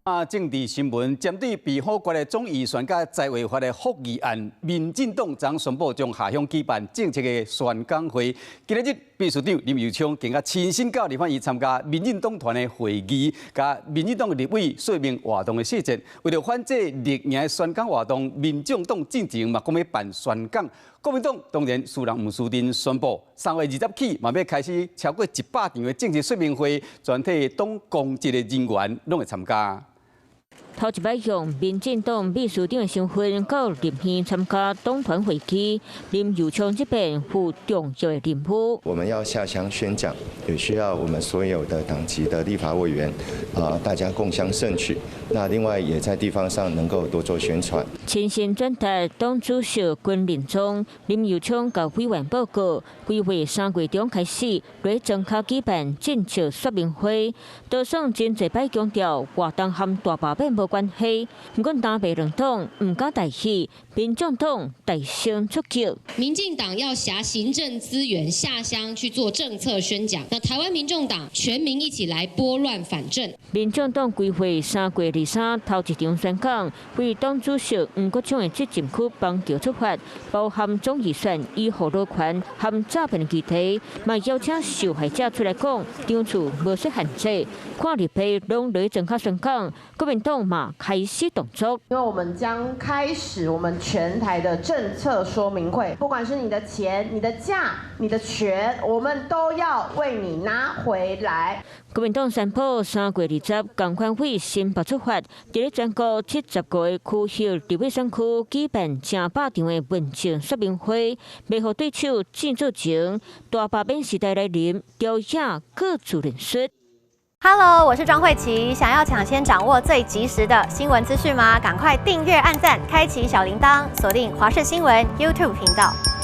啊，政治新聞針對被否決的總預算佮在位法的覆議案，民進黨將宣布將下鄉舉辦政策的宣講會。今仔日秘書長林右昌更加親身到立法院參加民進黨團的會議，佮民進黨的立委說明活動的細節。為著反制綠營的宣講活動，民眾黨進前嘛講欲辦宣講。國民黨當然主任吳思珍宣布，3月20起嘛欲開始超過100場的政策說明會，全體黨公職的人員攏會參加。頭一擺用民進黨秘書長的身份到立院參加黨團會議，林右昌這邊負重要的任務。我們要下鄉宣講，也需要我們所有的黨籍的立法委員啊，大家共襄盛舉。那另外也在地方上能夠多做宣傳。親身轉達黨主席軍令狀，林右昌共委員報告，規劃3月中開始，來莊跤舉辦政策說明會，多數真濟擺強調活動和大罷免無關係，毋過藍白兩黨毋敢大意，民眾黨大聲出擊。民進黨要挾行政資源下鄉去做政策宣講，那台灣民眾黨全民一起來撥亂反正。民眾黨規劃3月23頭一場宣講，為黨主席黃國昌的質詢區邦橋出發，包含總預算、醫護勞權和詐騙議題，嘛邀請受害者出來講，場次無設限制，看立委攏來莊跤宣講，國民黨嘛開始動作。因為我們將開始我們全台的政策說明會，不管是你的錢、你的假、你的權，我們都要為你拿回來。國民黨宣布3月20，仝款對新北出發，佇咧全國70個區域立委選區舉辦成百場的問政說明會，袂予對手戰做前，大罷免時代來臨，朝野各自論述。 Hello，我是莊慧琪，想要搶先掌握最及時的新聞資訊嗎？趕快訂閱、按讚、開啟小鈴鐺，鎖定華視新聞 YouTube 頻道。